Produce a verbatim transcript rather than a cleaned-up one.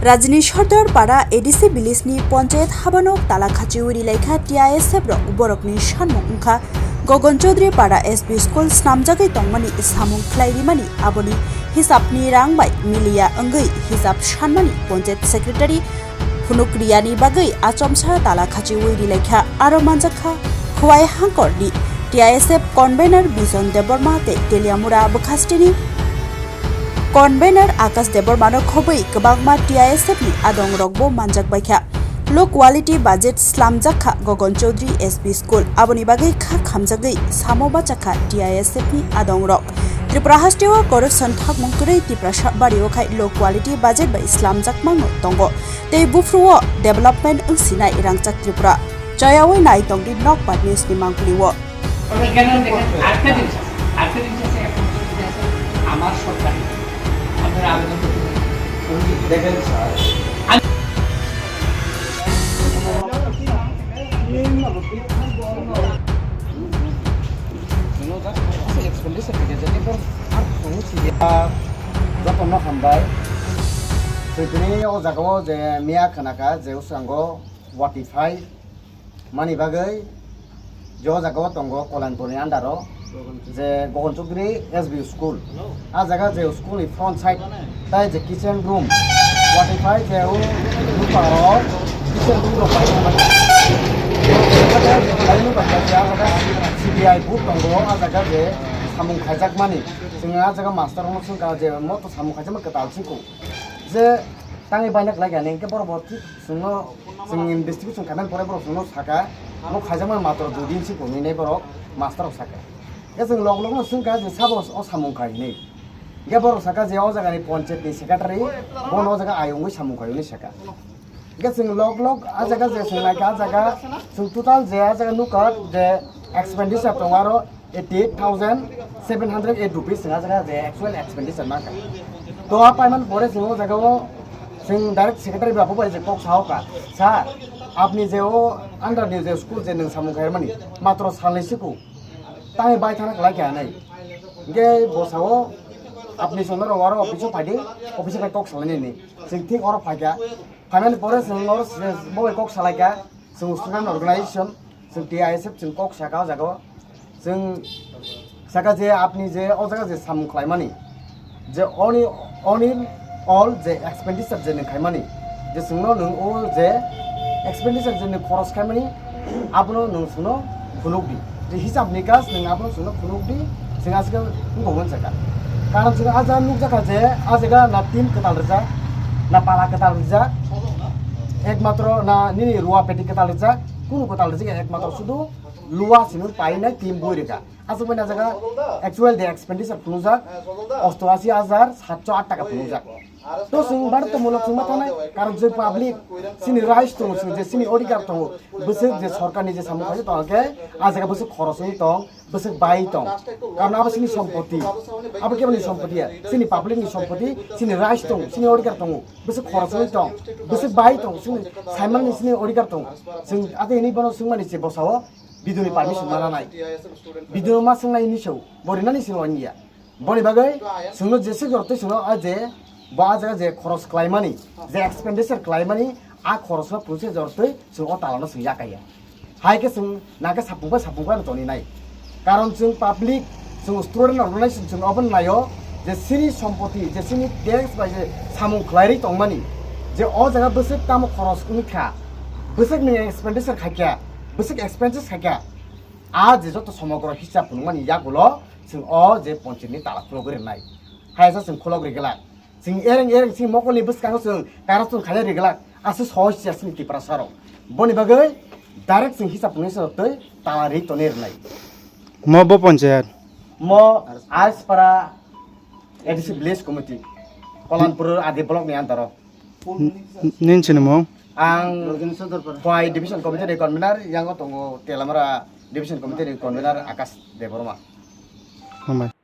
Rajini Sardar Para A D C village ni panchayat habano tala khachiwi rilaikha T I S F rok, borokni sanmung wngkha Gogon Chaudhary Para S B school snamjagwi tongmani samung khlai rimani, aboni hisabni rang bai miliya wngwi hisab sanmani panchayat secretary phunuk riyani bagwi achomsa tala khachiwi rilaikha. Aro manjakha Khowai Hangkorni T I S F convener Bijon Debbarma tei Teliamura bwkhasteni convener Akash Debbarmano khobwi kwbangma T I S F ni adongrokbo manjak baikha. Low quality budget slamjak kha Gogon Chaudhary S B school, aboni bagwi kha khamjagwi samo bachakha T I S F ni adongrok. Tripura hasteo corruption thakmung kwrwi Tiprasa bario khai low quality budget bai slamjakmano tongo, tei buphruo development wngsinai rangchak Tripura choyawi nai tongdi Nokbar News ni mangpili o. তবে এখানে দেখেন, আরেকটা জিনিস আছে, আরেকটা জিনিস আছে, এখন তো ঠিক আছে, আমার সরকারি, আপনারা আবেদন করতে পারেন। দেখেন স্যার, আমি jotono hambai. Tini o jaga o je miya khana kha je uskango forty five mani bagwi je o jaga o tongo Kolanpur ni under o je Gogon Chowdhury S B school. A jaga je school ni front side tai je kitchen room forty five je o nokbar o kitchen room rok pai mani. Pai nokbar je a jaga C B I book tongo, a jaga je samung khaijak mani. Chwng a jaga master rok no swngkha je mo to samung khaijak ma kwtal siko. Je tangwi baina khlai kha, hwnkhe borok bo thik chwngno, chwng investigation khaimani pore borok chwngno sakha, bo khaijakmani matro dui din se phunuknai borok master rok sakha. Khe chwng log logno swngkha je sabo o samung khai hinwi. Hwnkhe borok sakha je o jagani panchayat ni secretary bono o jaga ayung wi samung khai hinwi sakha. Hwnkhe chwng log log a jaga je chwng naikha, a jaga chwng total je a jaga nukha je expenditure tongo aro eighty eight thousand seven hundred eight rupees chwng a jaga je actual expenditure mankha. To a paiman pore chwng o jaga o chwng direct secretary bai abo bai je kok sao kha, "Sir, apni je o under ni je school je nwng samung khaimani matro salnwi siko, tangwi bai thana khlai kha hinwi." Hwnkhe bo sao, "Apni chwngno rw aro office o phaidi, office o phai kok salainani." Chwng thik oro phaikha. Phaimani pore chwng oro se-, bo bai kok salaikha. Chwng student organization, chwng T I S F, chwng kok sakha o jaga o. Chwng sakha je apni je o jaga je samung khlaimani, je oni, oni all je expenditure je nwng khaimani, je chwngno nwng o je expenditure je nwng khoros khaimani, abono nwng chwngno phunuk di. Je hisab nikas nwng abono chwngno phunuk di, chwng aswk wngkha hwn sakha. Karon chwng a jaga nukjakha je a jaga na tin kwtal rijak, na pala kwtal rijak, ekmatro na nini ruwa peti kwtal rijak, kunu kwtal rijak, ekmatro sudu luwa simi painai tin bui rikha. Aswk bai na jaga actual de expenditure phunukjak osto ashi hajar satso aat taka phunukjak. To chwng bharatmulok chwng ma thanai, karon je public chini rights tongo, chwng je chini odhikar tongo, bwswk je sorkarni je samung khaijak tong khe, a jaga bwswk khoros wngwi tong, bwswk bai tong. Karon abo chini sompoti, abo keboni sompoti ya, chini public ni sompoti, chini rights tongo, chini odhikar tongo, bwswk khoros wngwi tong, bwswk bai tong, chini saimanni chini odhikar tongo. Chwng ate hinwi bono swngmani se bosao, B D O ni permission ma nanai. B D O ma swngnai hinwi se, bo rinani se oniya. Boni bagwi chwngno jeswk jortwi chwngno a je bo a jaga je khoros khlaimani, je expenditure khlaimani, a khorosno pungse jortwi chwng o talano chwng yakaiya. Hai khe chwng nangkhe sapung bai sapung bai no toni nai. Karon chwng public, chwng student organization chwng obono naio je chini sompoti, je chini tax bai je samung khlairwi tongmani, je o jaga bwswk tamo khoros wngkha, bwswk nwng expenditure khaikha, bwswk expenses khaikha, a je joto somogro hisab phunukmani yagulo chwng o je ponchini tala khulogwi rwnai. Hai sa chwng khulogri glak. Chwng ereng ereng chini mokolni bwskango chwng corruption khaina ri glak. Aswk sohor se chini Tiprasa rok. Boni bagwi direct chwng hisab phunuknai se rok twi tala ri tonwi rwnai. Mo bo ponchayat? Mo Arspara A D C Village Committee, Kolanpur Adi Block ni under o. N-, n-, nini sinimung? Ang Khowai Division Committee ni convener, yango tongo Telamara Division Committee ni convener Akash Debbarma. Hambai.